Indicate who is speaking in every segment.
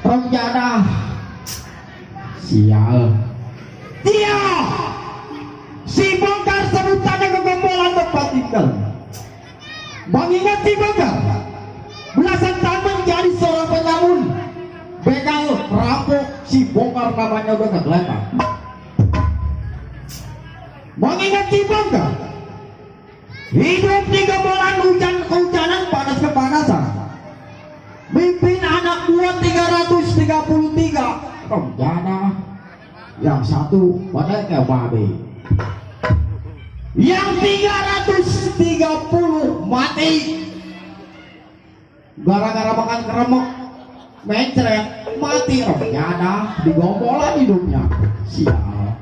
Speaker 1: Rencana sial dia si Bongkar sebutannya kegombolan tempat tinggal. Mengingat si Bongkar belasan tahun menjadi seorang penyamun begal rampok, si Bongkar namanya udah kelihatan. Mengingat si Bongkar hidup di gembolan hujan-hujanan, panas kepanasan, mimpin anak buah 333 rencana, yang satu pada kayak babe, yang 330 mati gara-gara makan keremuk mencret, mati rencana digombolan hidupnya. Sial.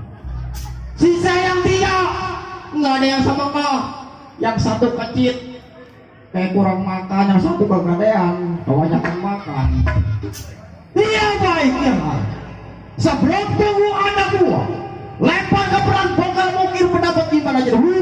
Speaker 1: Sisa yang 3 nggak ada yang sama kah, yang satu kecil kayak kurang makan, yang satu kegadean kebanyakan makan. Iya baiknya sebelum tunggu anak buah lempar ke perang Bongkar mungkin pendapat gimana aja dulu.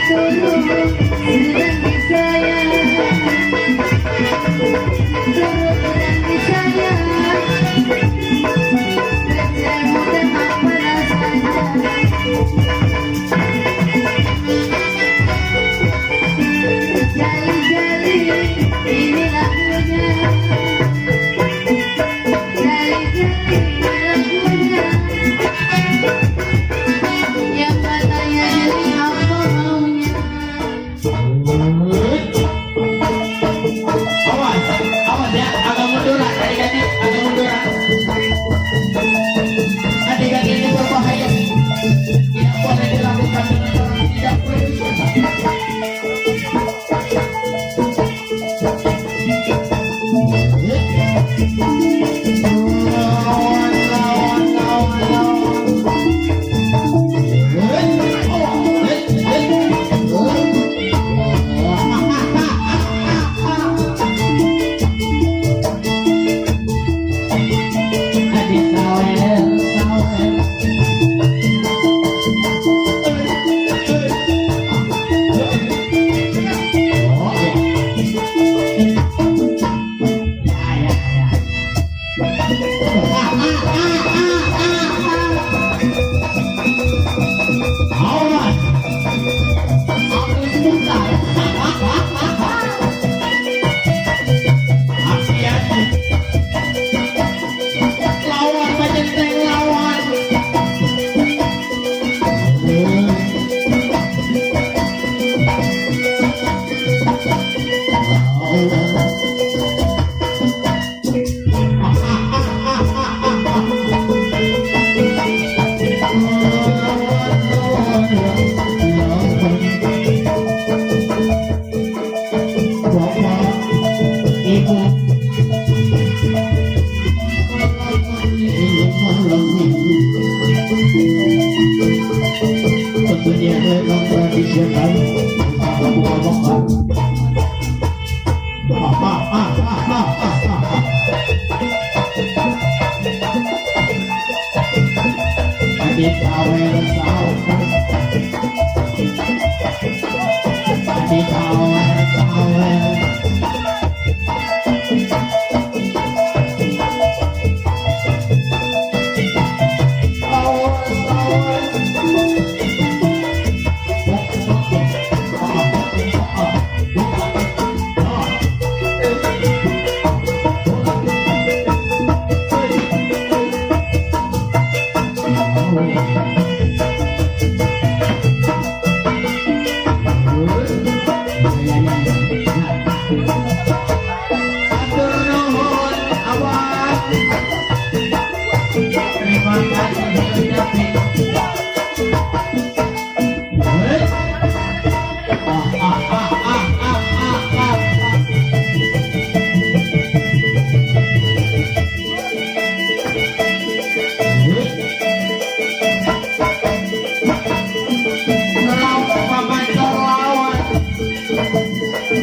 Speaker 2: Terima kasih.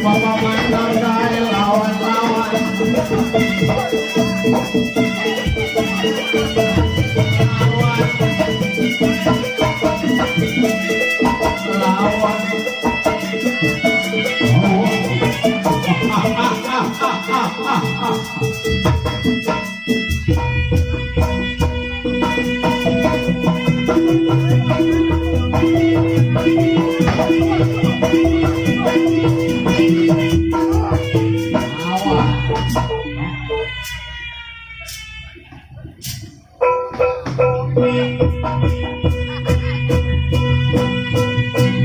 Speaker 1: Bapak Mandor dari lawan-lawan. Lawan.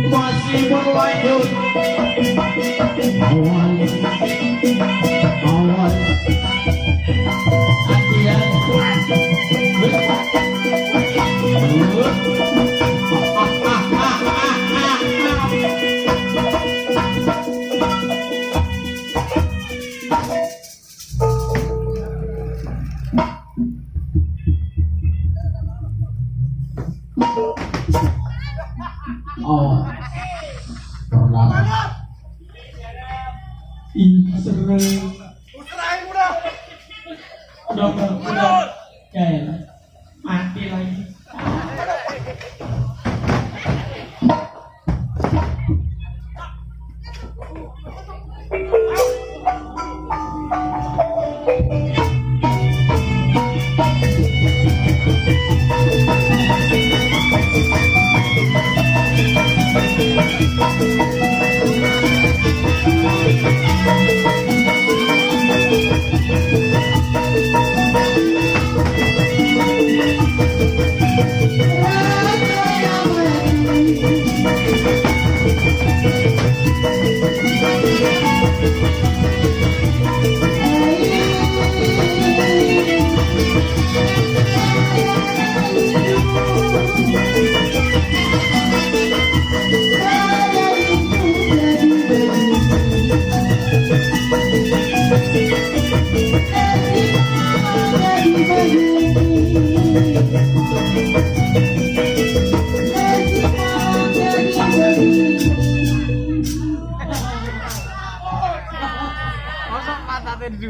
Speaker 1: Masih berlanjut. Awan, awan, hati-hati. Oh, pernah. Ih, sering. Udah. Ya, mati lagi.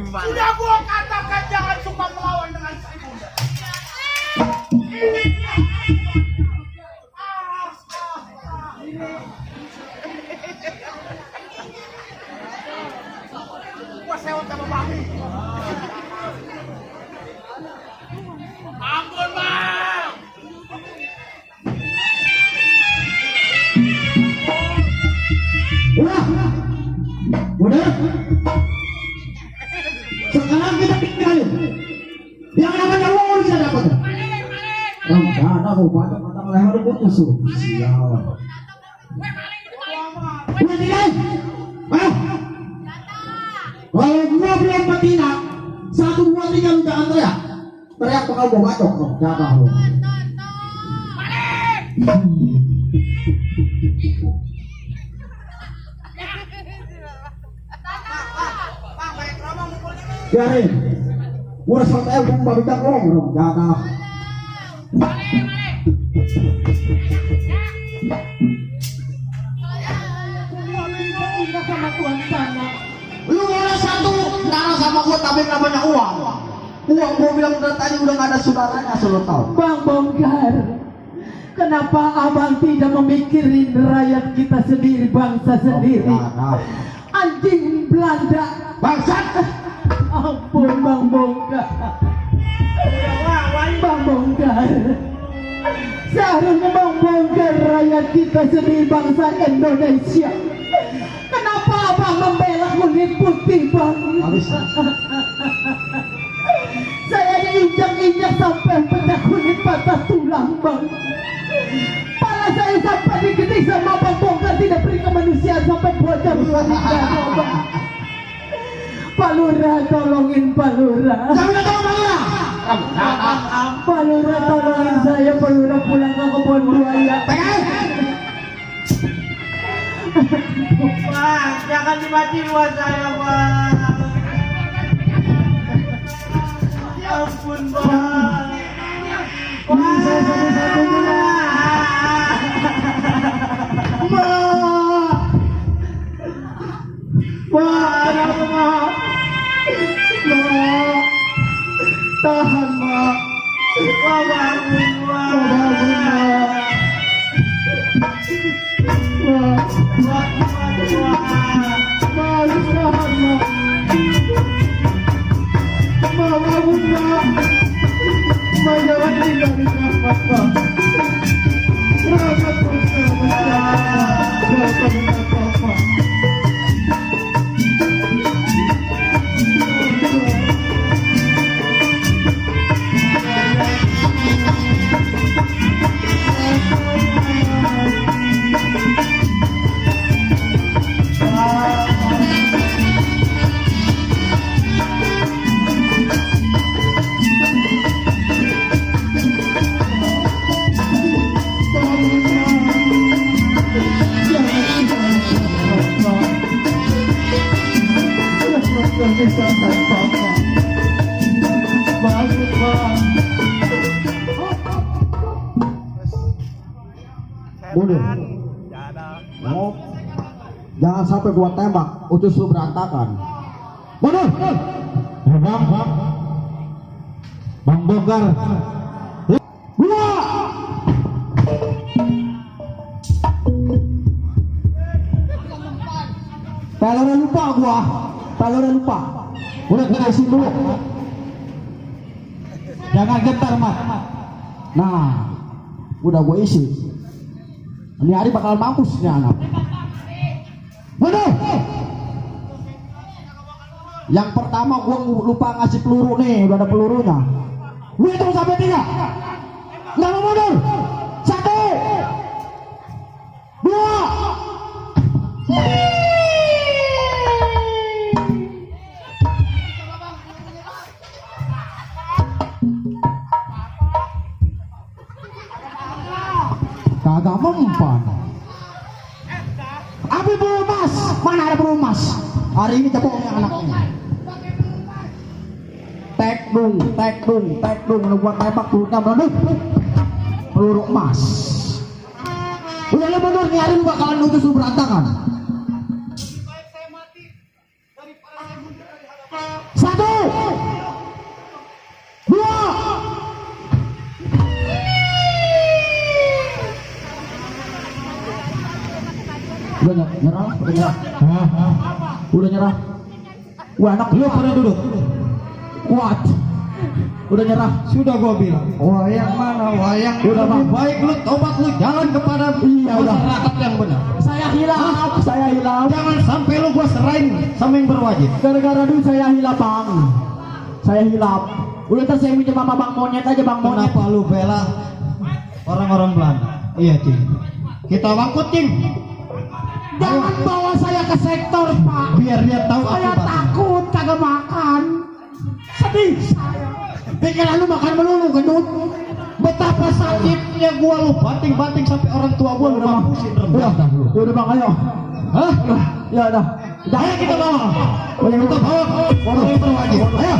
Speaker 2: Sudah gua katakan jangan suka melawan dengan Sri Bunda. Gua sewa sama Bang. Ampun, Bang.
Speaker 1: Udah. Sekarang kita tinggalin. Yang namanya uang bisa dapat. Rencana mau banyak kata leher putus. Sial. Udah tinggal. Kalau gua belum betina, 1, 2, 3 lu jangan teriak. Teriak bakal gua bacok. Jangan lu. Biarin, gua santai gua baru cakong dong, jangan. Lu boleh satu darah sama gua tapi namanya uang. Uang gua bilang udah tadi udah gak ada saudaranya, selalu tahu.
Speaker 3: Bang Bongkar, kenapa abang tidak memikirin rakyat kita sendiri, bangsa sendiri? Anjing Belanda,
Speaker 1: bangsat.
Speaker 3: Ampun Bang Bongkar. Bang Bongkar, seharusnya Bang Bongkar rakyat kita sendiri, bangsa Indonesia. Kenapa abang membela kulit putih, Bang? Saya diinjak-injak sampai pecah kulit, patah tulang, Bang. Pala saya sampai digiting sama Bang Bongkar, tidak beri kemanusiaan sampai bocah meninggal, Bang. Pak Lurah, tolongin Pak Lurah.
Speaker 1: Jangan tolong Pak Lurah.
Speaker 3: Pak Lurah, tolongin saya. Pak Lurah pulang ke kebun buaya.
Speaker 2: Bang, jangan dimati buat saya, Bang. Ya ampun, Bang.
Speaker 3: Ini saya satu-satunya.
Speaker 1: Mundur. Oh, jangan sampai gua tembak, utus lu berantakan. Mundur. Bang, Bang Bongkar. Gua. Pelornya lupa gua. Pelornya lupa. Udah kena isi dulu. Jangan gentar, Mat. Nah, udah gua isi. Ini hari bakal mampus nih anak. Mana? Yang pertama gua lupa ngasih peluru nih, udah ada pelurunya. Lu hitung sampai 3. Nggak mau mundur. 1, 2. Kagak mempan. Abi belum mas, mana ada belum mas? Hari ini cebongnya anaknya. Tekdung, lu buat tembak pelurunya meleduk. Peluru emas. Udah lu mundur nih, hari ini bakalan utus lu berantakan. 1, 2. Udah nyerah, udah nyerah. Udah nyerah. Wah, anak lu pada duduk. Kuat. Udah nyerah. Sudah gua bilang. Wayang mana wayang? Udah lebih baik lu tobat, lu jalan kepada masyarakat yang benar. Saya hilaf. Jangan sampai lu gua serain sama yang berwajib. Gara-gara dulu saya hilaf, Bang. Saya hilaf. Udah ntar saya minjem sama Bang Monyet aja, Bang Monyet. Kenapa lu bela orang-orang Belanda? Iya, Cing. Kita bangkut, Cing. Jangan bawa saya ke sektor, Pak. Biar dia tahu saya takut kagak makan. Sedih saya. Pikiran lu makan melulu, gendut. Betapa sakitnya gua lu banting-banting sampai orang tua gua lu mampusin rendah. Udah Bang, ayo. Hah? Ya udah. Ayo kita bawa. Kita bawa orang yang berwajib. Ayo.